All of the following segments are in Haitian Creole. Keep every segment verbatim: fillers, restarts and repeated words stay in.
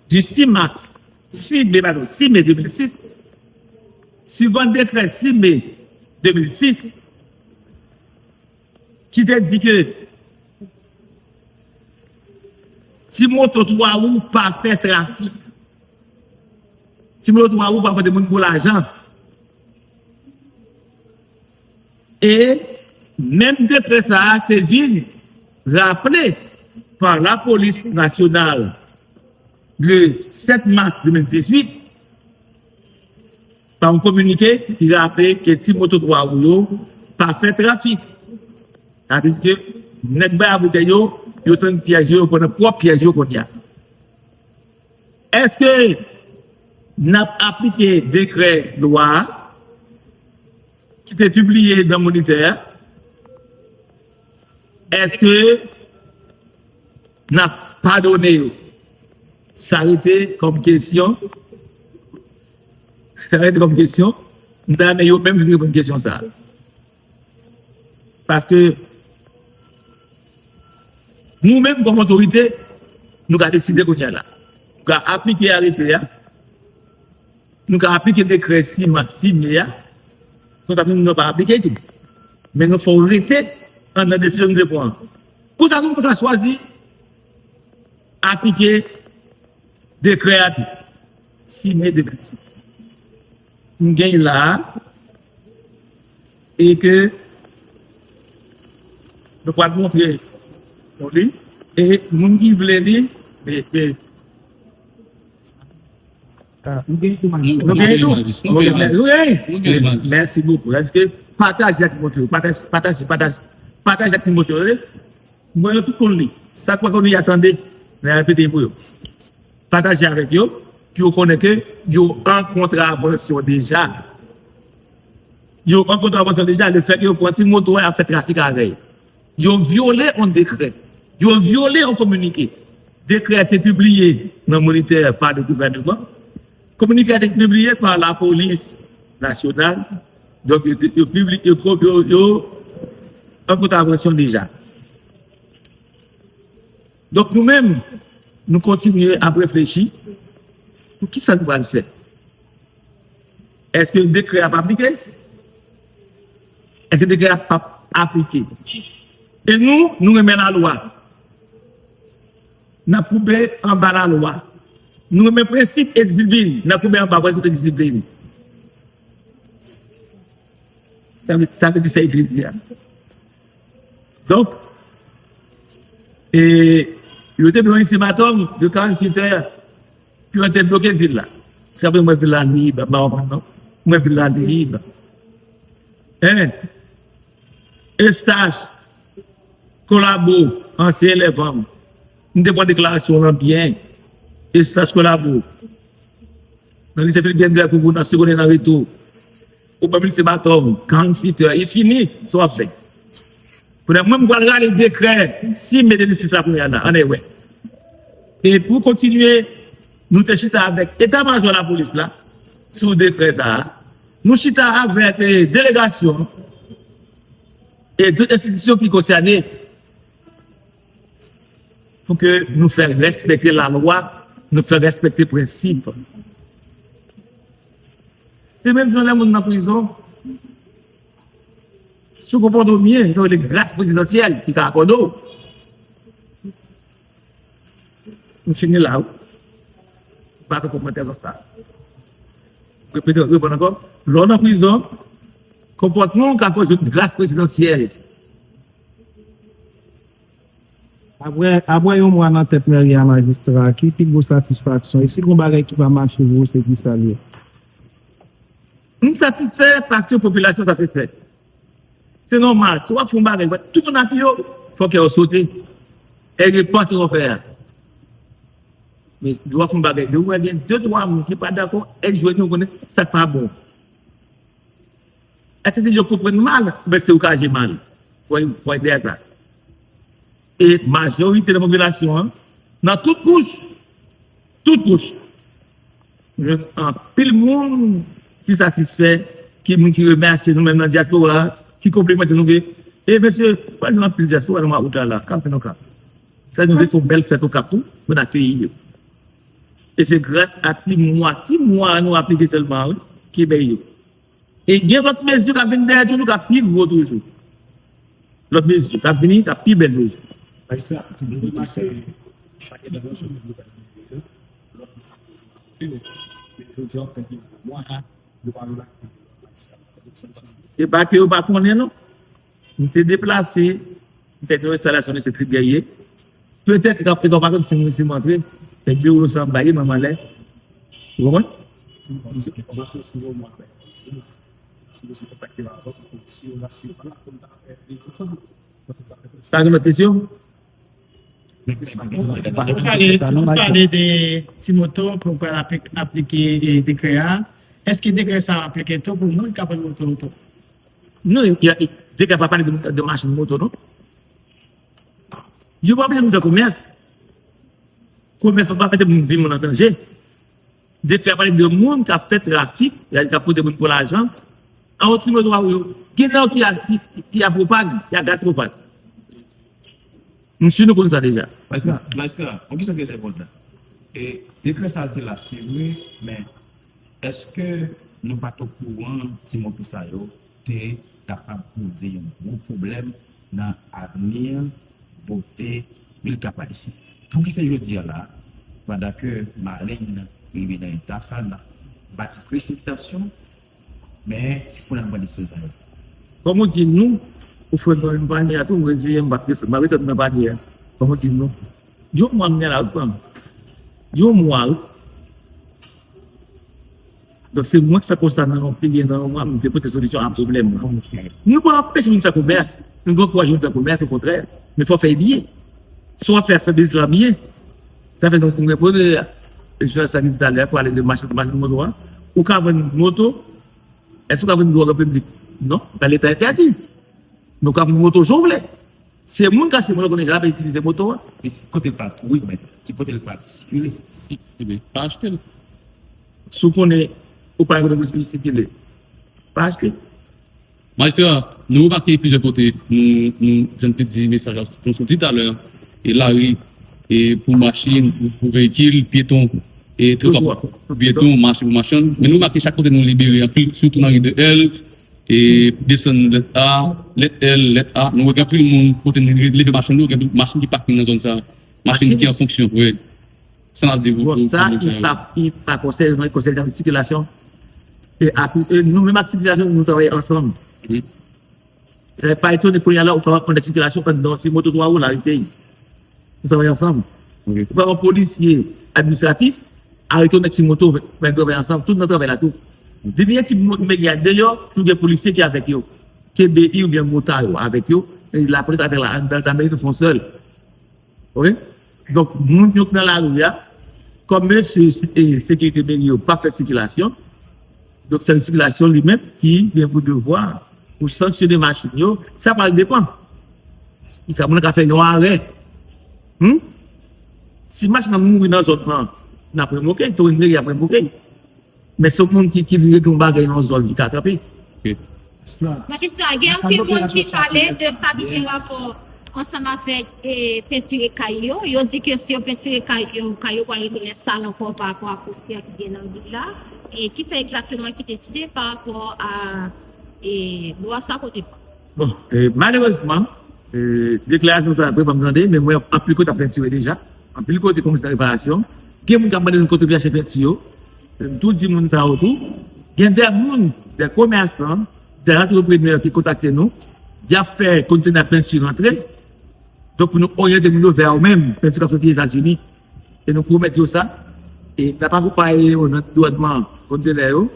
du six mars, six mai, pardon, six mai deux mille six, suivant décret six mai deux mille six, ki te di ke ti moto twa wou pa fè trafik. Ti moto twa wou pa pote moun pou lajan. E menm dekrè sa a te vin raple pa lapolis nasyonal le sept mars deux mille dix-huit, pa yon kominike ki raple ke ti moto twa wou yo pa fè trafik. Sa vle di ke nèg bay a boutèy yo, yo tann pyèj yo, yo pran nan pwòp pyèj yo kounye a. Èske n ap aplike dekrè lwa a ki te pibliye nan Monitè a? Èske n ap padone yo? Sa rete kòm kesyon. Sa rete kòm kesyon. M ta renmen yo menm vin reponn kesyon sa a. Paske nou menm kòm otorite, nou ka deside kounye a la. Nou ka aplike arete a. Nou ka aplike dekrè sis ma-, sis me a. Konsa nou, nou pa aplike tou. Men nou fè w rete anndan desizyon nou te pran an. Konsa tou, nou ka chwazi aplike dekrè a tou. Sis me de mil sis. M gen l la a. E ke nou pral montre nou li. E moun ki vle li, e, e, nou gen tou. Nou gen tou. Nou gen, nou gen. Mèsi bokou. Èske pataje ak moun yo. Pataje, pataje, pataje. Pataje ak ti moun yo. M kwè yo tout konn li. Sa k pa konn li a tande. Nan repete pou yo. Pataje avèk yo, pou yo konnen ke yo an kontravansyon deja. Yo an kontravansyon deja, lefètke yo pran ti moto a, y ap fè trafik avè l. Yo vyole yon dekrè. Yo vyole yon kominike. Dekrè a te pibliye nan Monitè pa le gouvèneman. Kominike a te pibliye pa lapolis nasyonal. Donk, yo te, yo pibli-, yo, yo, yo an kontravansyon deja. Donk, nou menm, nou kontinye ap reflechi pou ki sa nou pral fè. Èske dekrè a ap aplike? Èske dekrè a p ap aplike? E nou, nou renmen lalwa. N ap koube anba lalwa. Nou renmen prensip e disiplin. N ap koube anba prensip e disiplin. Sa vle, sa vle di sa eklezya. Donk, e, yo te pran iltimatòm de karanntuit è pou yo te bloke vil la. Se apre mwen vil la lib, m pa konprann non. Mwen vil la lib. Hein? Eustache, Collabo, ansyen elèv an m. M te pran deklarasyon w lan byen. Eustache Collabo. Nan lise Philippe Gendler pou, pou nan segonde nan reto. Ou ban m iltimatòm, karanntuit è, e fini, sa w ap fè. Kounye a, mwen, m pral rale dekrè sis me de mil sis la kounye a la, ann wè. E pou kontinye, nou te chita avèk eta majò lapolis la, sou dekrè sa a. Nou chita avèk, eh, delegasyon e tout enstitisyon ki konsène pou ke nou fè respekte lalwa, nou fè respekte prensip. Se menm jan lè moun nan prizon, si w konpòte w byen, sa rele gras prezidansyèl ki ka akòde w. M fini la, wi. M pa fè kòmantè sou sa. Repete, reponn ankò. Lè w nan prizon, konpòtman w ka fè w jwenn gras prezidansyèl. Apre, apre yon mwa nan tèt mèri a, majistra, ki pi gwo satisfaksyon? E si gon bagay ki pa mache pou ou, se ki sa l ye? M satisfè paske popilasyon satisfè. Se nòmal, si w ap fè yon bagay, tout moun apiye w, fò kè w sote. E repanse sa w fè a. Men lè w ap fè yon bagay, lè w wè gen de, twa moun ki pa dakò, e jwenn yo konnen sa k pa bon. Èske se yo konprann mal, oubyen se ou k aji mal? Fò, fò ede a sa. E majorite nan popilasyon an, nan tout kouch, tout kouch, jwenn anpil moun ki satisfè, ki moun ki remèsye nou menm nan dyaspora a, ki konplimante nou ke, e mesye, pral jwenn anpil dyaspora nan mwa out la la, k ap fè nou ka. Sa nou vle fè yon bèl fèt Okap tou, pou n akeyi yo. E se gras a ti mwa, ti mwa nou aplike sèlman, wi, ki bay yo. E gen lòt mezi k ap vin dèyè toujou, k ap pi gwo toujou. Lòt mezi k ap vini, k ap pi bèl toujou. Majistra, nou remake chak entèvansyon nou gen lòt mezi. Men jodi a, fè gen mwa, yo pa remake. Se pa ke yo pa konnen, non. M te deplase, m fè yon enstalasyon de se trip gèye. Petèt, yo pa konn si m, si m antre, men biwo yo sanble, mwen m anlè. Ou konprann? Sa se lòt kesyon? Ou pale, si ou pale de ti moto pou pral aplik-, aplike, e, dekrè a, èske dekrè sa a aplike tou pou moun k ap vann moto yo tou? Non, y a, dekrè pa pale de, de machin moto, non. Yo pa anpeche moun fè komès. Komès pa mete moun, vi moun an danje. Dekrè a pale de moun k ap fè trafik, k ap pote moun pou lajan. An yon ti moto a ou yo, gen nan yo ki a, ki, ki a pwopag, ki a gaz pwopag. M si nou konn sa deja. Majistra, majistra, yon kesyon ki trè enpòtan. E, dekrè sa a te la, se vre, men èske nou pa t okouran ti moto sa yo te kapab poze yon gwo pwoblèm nan avni bote vil Kap Ayisyen? Poukisa jodi a la, pandan ke Maleng rive nan eta sa, n ap bati felisitasyon, men se pou n ap mande sou zay. Kòm ou di nou, ou fè nan menm panye a tou, ou reziye m, m ap desann, m ap ret nan panye a. Kòm ou di nou. Yon mwa m gen la, wi, frè m. Yon mwa, wi. Donk, se mwen k fè konsta nan yon peyi, nan yon mwa, m vle pote solisyon a pwoblèm nan. Nou pa anpeche moun fè komès. Nou pa ankouraje moun fè komès, okontrè. Men fò fè l byen. Si w ap fè, fè biznis la byen. Sa fè nou, nou repoze, jounalis la ki di talè, pou pale de machin, machin moto a. Ou ka vann moto, èske ou ka vann dwòg an piblik? Non, pa Leta entèdi. Men ou ka vann moto jan w vle. Se moun k achte moto konnen jan l ap itilize moto a. Men si kote l pral kouri, men ki kote l pral sikile? Si, ebyen, pa achte l. Si w konnen ou pa gen otorize pou l sikile, pa achte. Majistra, nou remake plizyè kote, nou, nou, jan m te di mesaj la, jan w di talè, e lari, e pou machin, pou veyikil, pyeton, e twotwa pou pyeton, mache pou machann. Men nou remake chak kote nou libere anpil, sitou nan ri de L, e desann lèt A, lèt L, lèt A. Nou wè gen anpil moun kote nou leve machin yo, gen machin ki pake nan zòn sa. Machin ki an fonksyon, wi. Sa n ap di pou, bon, pou, sa, pou moun sa yo. Li pa, li pa konsèy mwen, konsèy sa sikilasyon. E, ak, e nou menm ak sikilasyon, nou travay ansanm. Mhm. Sa pa etone kounye a la, ou pa wè konnèt sikilasyon anndan yon ti moto twa wou la, rete. Nou travay ansanm. Ok. Ou pa wè yon polisye administratif, arete yon nèg ti moto, men travay ansanm, tout nan travay la tou. Depi ekip mo-, meri a deyò, tou gen polisye ki avèk yo. K B I oubyen mota yo avèk yo, e lapolis avèk la, la, lameri tou fè yon sèl. Wi. Donk, moun yo k nan lari a, kòm mesye se-, e, sekirite meri yo pa fè sikilasyon, donk, sèvis sikilasyon li menm ki gen pou devwa pou sanksyone machin yo, sa pral depann. Si moun nan ka fè yon arè. Hmm? Si machin nan mouri nan zòn nan, n ap revoke, tourin meri ap revoke. Men se yon moun ki, ki vin regle yon bagay nan yon zòn, li ka kanpe. Ok. Majistra, gen anpil moun ki pale de sa ki gen rapò ansanm avèk, e, pentire kay yo. Yo di ke si yo pentire kay yo, kay yo pral retounen sal ankò pa rapò a pousyè ki gen nan vil la. E kisa egzakteman ki deside pa rapò a, e, lwa sa kote? Bon, e, malerezman, e, deklarasyon sa a, apre fò m tande, men mwen, anpil kote ap pentire deja. Anpil kote kòmanse nan reparasyon. Gen moun k ap mande nou kote pou y achte penti yo. M tou di moun sa yo tou. Gen de moun, de komèsan, de antreprenè ki kontakte nou. Y ap fè kontenè penti rantre. Donk, pou nou oryante moun yo vè yo menm, penti k ap soti Etazini. E nou pwomèt yo sa. E n ap akonpaye yo nan dwòdman kontenè yo.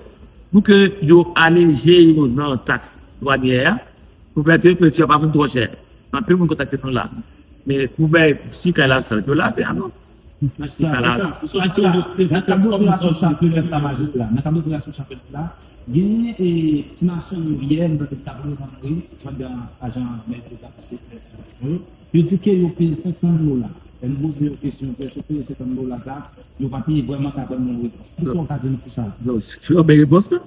Pou ke yo aleje yo nan taks dwanyè a. Pou pèmèt ke penti a pa vin twò chè. Anpil moun kontakte nou la. Men pou bay si kay la sal, yo lave a non. Si kay la. Majistra, nan kad operasyon chapelèt la, majistra, nan kad operasyon chapelèt la, genyen, e, ti machann yo yè, m tande tablo nan ri, pandan ajan mèt yo t ap eseye fè operasyon yo. Yo di ke yo peye senkant dola. Lè nou poze yo kesyon, èske yo peye senkant dola sa, yo pa te vrèman ka ban nou yon repons. Kisa w ka di nou sou sa? Non, si yo bay repons la.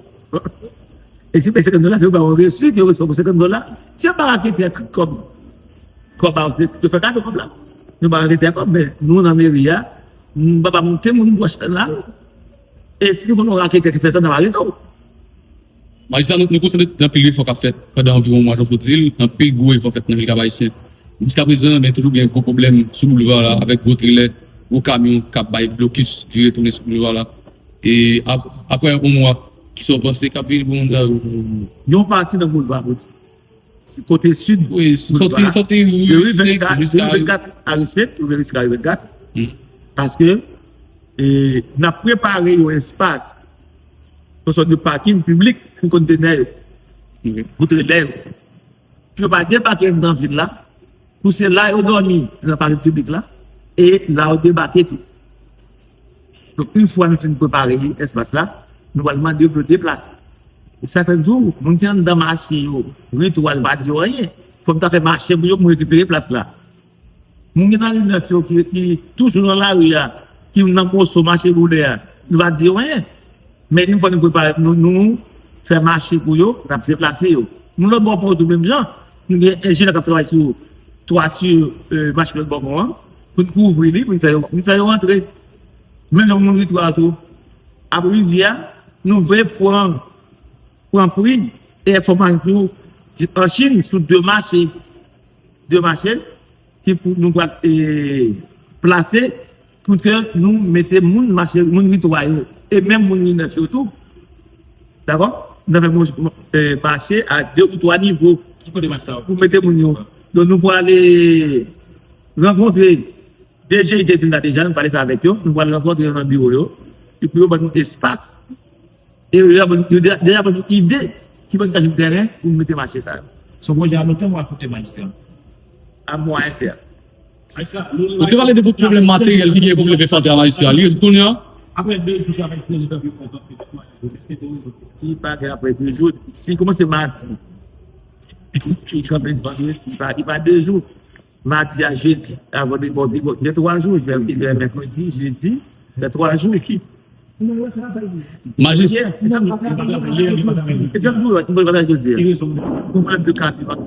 E si yo peye senkant dola, yo ba w yon resi ke yo resevwa pou senkant dola. Si yo pa rakete ak kòb, kòb la, se, se fè kado kòb la. Nou pa rete kòb, men nou nan meri a, nou pa ba monte moun bwòch la. E si nou konn yon raketè ki fè sa, n ap arete w. Majistra, nou, nou konstate gen anpil efò k ap fèt pandan anviwon yon mwa, jan w sot di l, anpil gwo efò fèt nan vil Kap Ayisyen. Jiskaprezan, men toujou gen gwo pwoblèm sou boulva la, avèk gwo trelè, gwo kamyon k ap bay blokis vire tounen sou boulva la. E ap, apre yon mwa, kisa w panse k ap vini pou moun sa yo? Yon pati nan boulva, pou di. Kote sid, Wi, soti, soti de ri ri senk vennkat, jiska ri vennkat Aristide, rive jiska ri vennkat. Hmm. Paske e, n ap prepare yon espas, yon sòt de pakin piblik pou kontenè yo, Ok. pou trelè yo. Pou yo pa debake anndan vil la, pou se la yo dòmi nan pakin piblik la, e la yo debake tou. Donk, yon fwa nou fin prepare espas la, nou pral mande yo pou yo deplase. E sa fè m di w, moun ki anndan mache yo, ri twa, yo pa di yo anyen. Fò m ta fè mache pou yo, pou m rekipere plas la. Moun ki nan ri nèf yo, ki, ki toujou nan lari a, ki nan moso mache boule a, nou pa di yo anyen. Men yon fwa nou prepare, nou, nou fè mache pou yo, n ap deplase yo. Moun lòt bò pon yo tou menm jan. Nou gen enjenyè k ap travay sou twati, e, mache lòt bò pon an, pou n kouvri li, pou n fè yo, pou n fè yo rantre. Menm jan moun ri twa tou. Apremidi a, nou vle pran, pran pri e enfòmasyon an Chin sou de mache. De mache ki pou nou pral, e, plase pou ke nou mete moun mache, moun ri twa yo, e menm moun ri nèf yo tou. Dakò? Nou fè moun, e, mache a de ou twa nivo Ki kote mache sa yo? Pou mete moun yo. Donk, nou pral rankontre D G I te vin la deja, nou pale sa avèk yo, nou pral rankontre yo nan biwo yo, e pou yo ban nou espas. E yo deja ban nou, yo deja, deja ban nou ide ki ban nou kache tèren pou nou mete mache sa yo. Se yon pwojè a lontan ou a kout tè, majistra? A mwayen tèm. Majistra, Ou te pale de pwoblèm materyèl ki gen pou leve fatra, majistra. Li rezoud kounye a? Apre de jou, travay si lè tan pou fè kanpe, èske te rezoud? Si pa gen apre de jou, si kòmanse madi, si kanpe vandredi, si pa, li pa de jou. Madi a jedi, avan de, bon, de, bon, gen twa jou, li fè, li fè mèkredi, jedi, fè twa jou. Majistra, Jodi a, e sa m di w, nou pa travay jodi a. Ki rezon? Pou pwoblèm de kapital.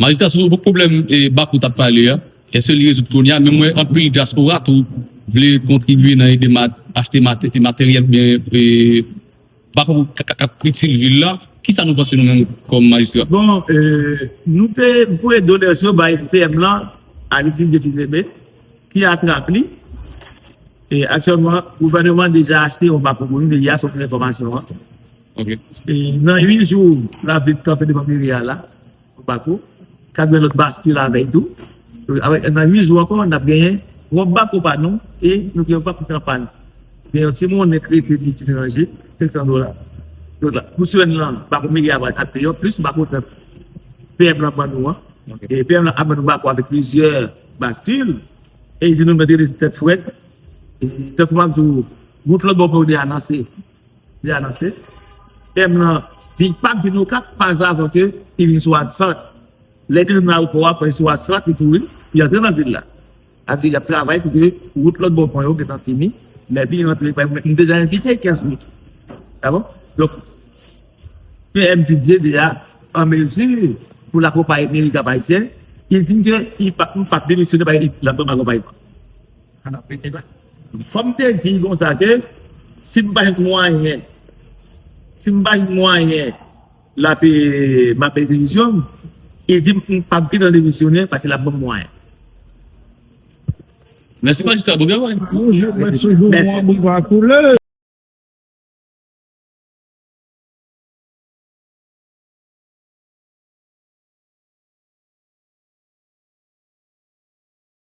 Majistra, sou pwoblèm, e, Bako t ap pale a, èske li rezoud kounye a? Men m wè anpil dyaspora tou vle kontribye nan ede mat, achte mate, materyèl oubyen, e, Bako k, k, k ap itil vil la. Kisa nou panse nou menm kòm majistra? Bon, e, nou te voye donasyon bay P M lan, Alexis Dieuphizeme, ki atrap li. E aktyèlman, gouvènman deja achte yon bako pou nou, deja sot nan enfòmasyon an. Ok. E nan uit jou, l ap vin kanpe devan meri a la, yon bako. Ka gen lòt baskil avè l tou. Avèk, nan uit jou ankò, n ap genyen yon bako pa nou, e nou gen yon bako ki an pàn. Gen yon ti monnen k rete li fin ranje, senk san dola. Donk la, pou semèn lan, bako meri a pral ap peye, plis bako nèf P M lan ban nou an. Ok. E P M lan ap ban nou bako avèk plizyè baskil. E li di nou mèt rete tèt frèt. E tankou m ap di w, wout lòt bò pon yo deja lanse. Deja lanse. P M lan di l p ap vin Okap, pa avan ke li vin sou asfalt. Lè li desann nan ayewopò a, fò li sou asfalt, li kouri, li antre nan vil la. Sa vle di y ap travay pou ke wout lòt bò pon yo gentan fini. Lè li rantre, pa egzanp, nou deja envite kenz wout. Dakò? Donk, P M Didier deja an mezi pou l akonpaye meri Kap Ayisyen. Li di m ke li p ap, li p ap demisyone, paske l ap ban m akonpayman. Kòm m te di konsa ke si m pa jwenn mwayen, si m pa jwenn mwayen, l ap, e, m ap bay demisyon m, li di m m p ap gentan demisyone paske l ap ban m mwayen. Mèsi, majistra. Bon travay. Yon jou, mèt sou jou, mwa bout pa koule.